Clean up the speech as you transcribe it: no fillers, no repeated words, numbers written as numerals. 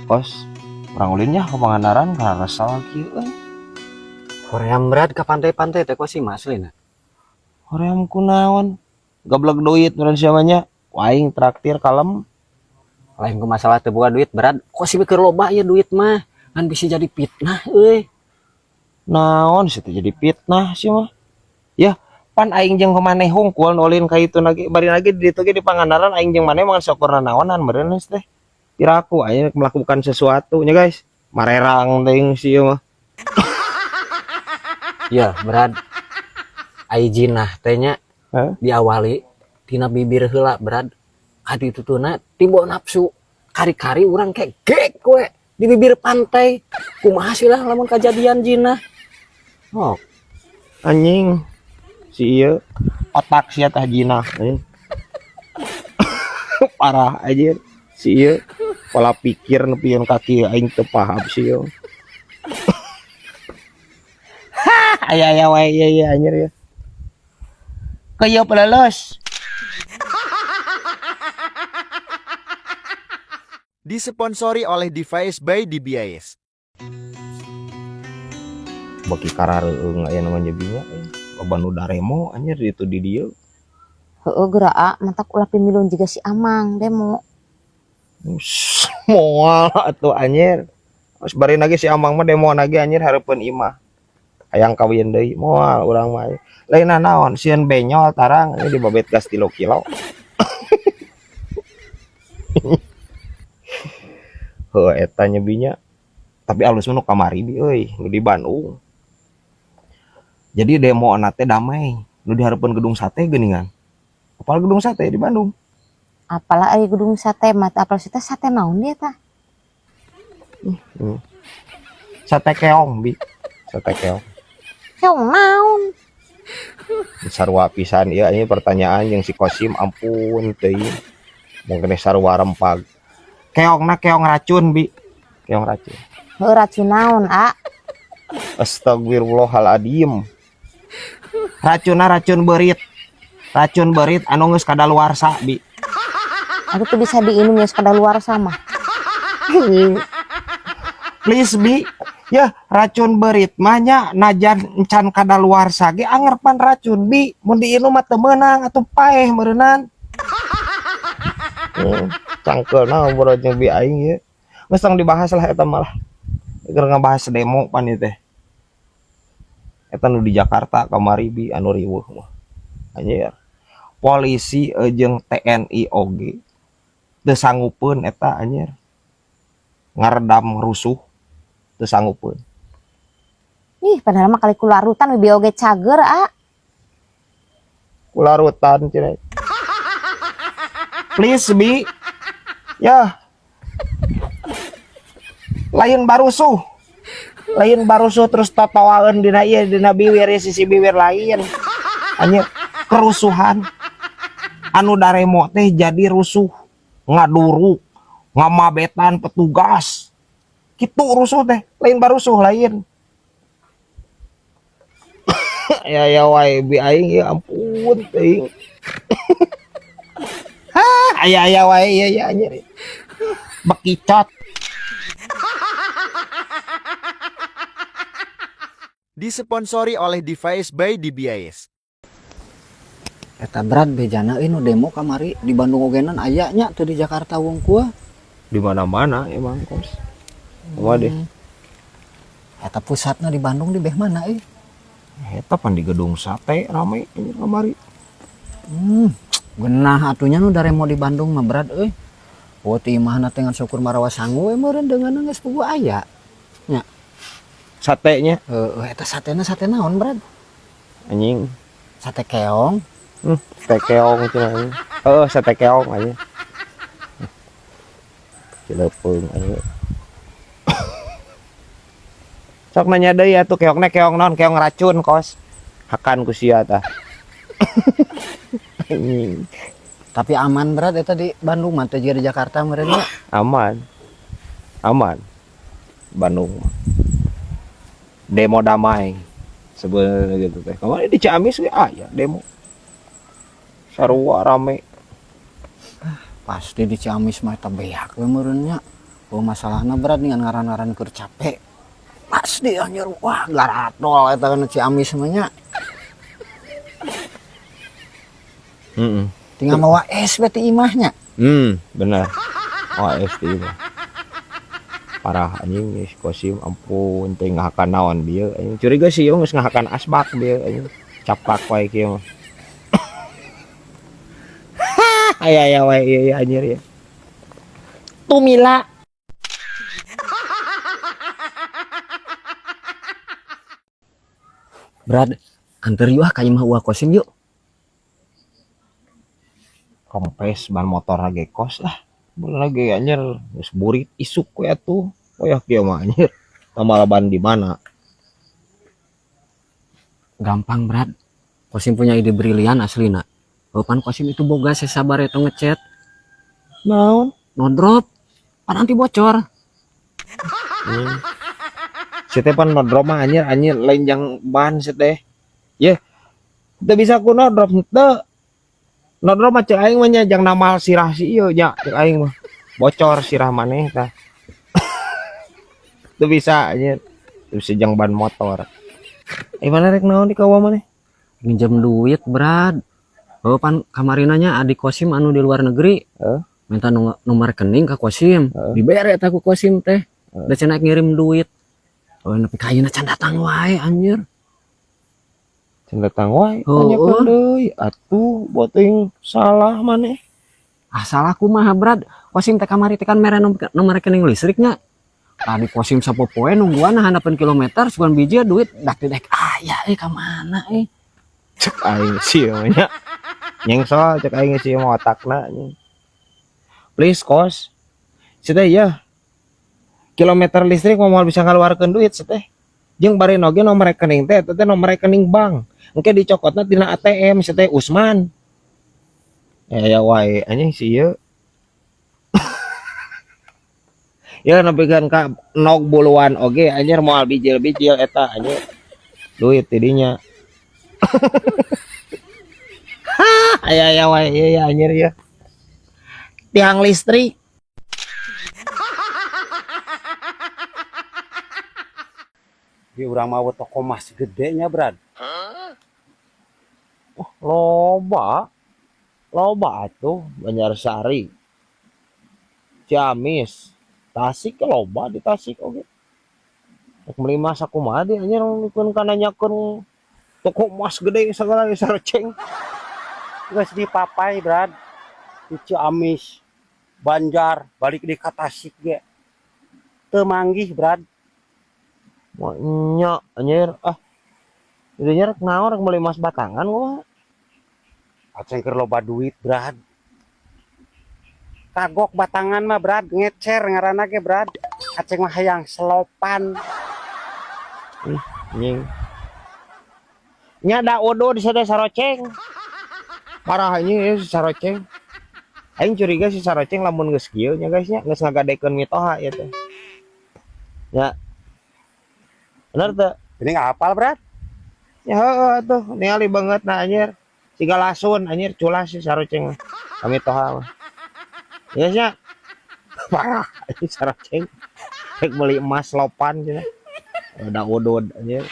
Kos, urang ulin nya ke Pangandaran karena resah kieu euy. Hoream berat ke pantai-pantai teh kok sih mas lina. Hoream kunaon? Gablek duit meureun sia mah nya. Aing traktir kalem. Lain ku masalah teu boga duit berat, kok sih mikir loba ya duit mah. Kan bisa jadi fitnah euy. Naon sih teh jadi fitnah sih mah. Ya, pan aing jeung maneh hungkul nu ulin ka itu lagi, bari lagi di ditu ge di Pangandaran aing jeung maneh mah syukurna naonan meureun teh. Piraku aing melakukan sesuatu nya guys. Marerang teuing sih mah. Ya, berat. Ai jinah teh nya Hah? Diawali tina bibir heula berat. Adi tutuna timbul nafsu. Kari-kari urang kayak gek we di bibir pantai. Kumaha sih lah lamun kajadian jinah. Oh, Anjing. Si ieu otak sia tah jinah anjing. Parah aja si ieu pola pikir nepieun ka kieu aing teu paham sih ieu. Hah, aya aya wae ieu ieu anjir ya. Kaya pelelos. Disponsori oleh Device by DBIS. Beki karareueung aya nu nyebinya euy. Loba nu daremo anjir di itu di dieu. Heeh geura matak ulah pimilun juga si Amang demo. Moal atuh anjir. Terus bari lagi si Amang mah demo lagi anjir hareupeun imah. Hayang kawin deui moal urang mah. Lain naon sieun benyol tarang ini dibabet gas 3 kilo. Heuh eta nyebinya. Tapi alus mah nu kamari bi euy, nu di Bandung. Jadi demo na teh damai, nu di hareupeun gedung sate geuningan. Apal gedung sate di Bandung? Apalah ari gedung sate mah, apal sih teh sate naon dia tah? Sate keong bi, sate keong. Keong naon? Sarua pisan ieu ini pertanyaan yang si Kosim ampun teuing. Mungkin sarua rempag. Keongna keong racun bi, keong racun. Heuh racun naon a? Astagfirullahaladzim. Racunna racun berit. Racun berit anu geus kadaluarsa bi. Atuh teu bisa diinum geus kadaluarsa mah. Please bi. Ya racun berit mah nya najan encan kadaluarsa ge anger pan racun bi. Mun diinum mah teu meunang atuh paeh meureunnan. Cangkeulna ngobrol jeung bi aing ieu. Geus tong dibahas lah eta mah lah. Keur ngabahas demo pan ieu teh. Eta nu di Jakarta kamari bi anu riweuh mah. Anjir. Polisi jeung TNI oge teu sanggupeun eta anjir. Ngaredam rusuh teu sanggupeun. Ih, padahal mah kali kularutan bibi oge cager a. Kularutan cenah. Please bi. Ya. Lain barusuh. Lain barusuh terus tatawaeun dina ieu dina biwir ieu sisi biwir lain. Anjir kerusuhan. Anu daremo teh jadi rusuh, ngaduruk, ngamabetan petugas. Kitu rusuh teh, lain barusuh lain. Ya ya wae bi aing ya ampun teuing. Hah, aya aya wae ieu ya anjir. Bekicot. Disponsori oleh Device by DBIS. Eta berat bejana euy nu demo kamari di Bandung ogenan aya nya teu di Jakarta wungkul. Di mana-mana emang kos. Kumaha deh. Eta pusatna di Bandung di beh mana euy? Eta pan di gedung sate rame anjir kamari. Genah atunya nu daremo di Bandung mah berat euy. Oh ti imahna teh ngan syukur marawa sangu we meureun deungeunna geus puguh aya. Nya. Satenya? Heeh, eta satena sate naon berat? Anjing. Sate keong. Sate keong cenah anjing. Heeh, sate keong anjing. Cilepeung anjing. Sok nanya deui atuh keongna keong naon? Keong racun kos. Hakan ku sia tah. Anjing. Tapi aman berat eta di Bandung mah teh jiga di Jakarta meureun nya. Aman. Aman. Bandung mah. Demo damai sebenarnya gitu teh. Kemarin di Ciamis ge aya demo. Sarua rame. Pasti di Ciamis mah eta beak we meureun nya. Oh masalahna berat nih ngaran-ngaran keur capek. Pasti anjir wah garatol eta kan Ciamis mah nya. Heeh. Tinggal mawa es we ti imahnya. Bener. Oh, SD mah. Parah anjing si Kosim ampun teh ngahakan naon bieu anjing. Curiga sih ieu geus ngahakan asbak bieu anjing. Capak wae kieu mah. Aya aya wae ieu ieu anjir ya. Tumila. Brad, anter yuk ah ka imah Uwa Kosim yuk. Kempes ban motor lagi kos lah. Boleh lagi anjir geus burit isuk we atuh. Koyah kieu mah anjir. Tambah ban di mana? Gampang, Brad. Kosim punya ide brilian aslina. Pan Kosim itu boga sesabar itu ngechat. Naon? No drop. Pan anti bocor. Si teh pan no drop mah anjir anjir lain jang ban si teh. Ye. Teu bisa ku no drop teu. No drop mah ceuk aing mah nya jang namal sirah si ieu nya ceuk aing mah. Bocor sirah maneh tah. Teu bisa anjir. Teu bisa jang ban motor. Mana rek naon di kawa maneh? Minjem duit, Brad. Oh, pan kamarina nya adik Kosim anu di luar negeri. Minta nomor rekening ka Kosim. Dibere eta ku Kosim teh. Da cenah ngirim duit. Oh, nepi ka ayeuna can datang wae anjir. Can datang wae, Oh, tanyakeun oh. deui. Atuh, buat teuing salah maneh. Ah, salah kumaha, Brad? Kosim teh kamari teh kan mere nomor rekening listriknya. Tadi Kosim sapopoe nungguan handapeun kilometer sugan biji duit dak dek aya ka mana euy. Cek aing sih nya. Nyengsol cek aing sih mah otakna anjing. Please kos. Si teh ya. Kilometer listrik mah moal bisa ngaluarkeun duit si teh. Jeung bari oge nomor rekening teh eta teh nomor rekening bank. Engke dicokotna tina ATM si teh Usman. Ya wae anjing si ieu. Ya nepikeun ka nog buluan oge anjir moal bijil-bijil eta anjir. Duit tidinya. Aya aya wae ieu ya anjir ya. Tiang listrik. Di urang mah toko mas gedenya, Brad. Oh, loba. Loba atuh Banjarsari. Ciamis, Tasik loba di Tasik oge. Rek meuli mas sakumaha di anjir nikeun ka nanyakeun toko emas gede sagala sareceng. Geus dipapai, Brad. Di Ciamis, Banjar, balik di ka Tasik ge. Teu manggih, Brad. Nya anjir ah. Dinya rek naon rek meuli emas batangan kumaha? Aceng keur loba duit, Brad. Kagok batangan mah, Brad, ngecer ngaranna ge, Brad. Aceng mah hayang selopan. Ih, anjing. Nya da udo di sada saroceng. Parah anjing ieu si saroceng. Aing curiga si saroceng lamun geus kieu nya guys nya geus ngagadekeun mitoha ieu teh. Ya. Bener teu? Ini nggak hafal, Brad? Ya heeh atuh, ningali banget nah anjir. Siga lasun anjir culas si saroceng mah. Ka mitoha mah. Geus nya. Parah anjing saroceng. Rek meuli emas lopan cenah. Ada udud anjir.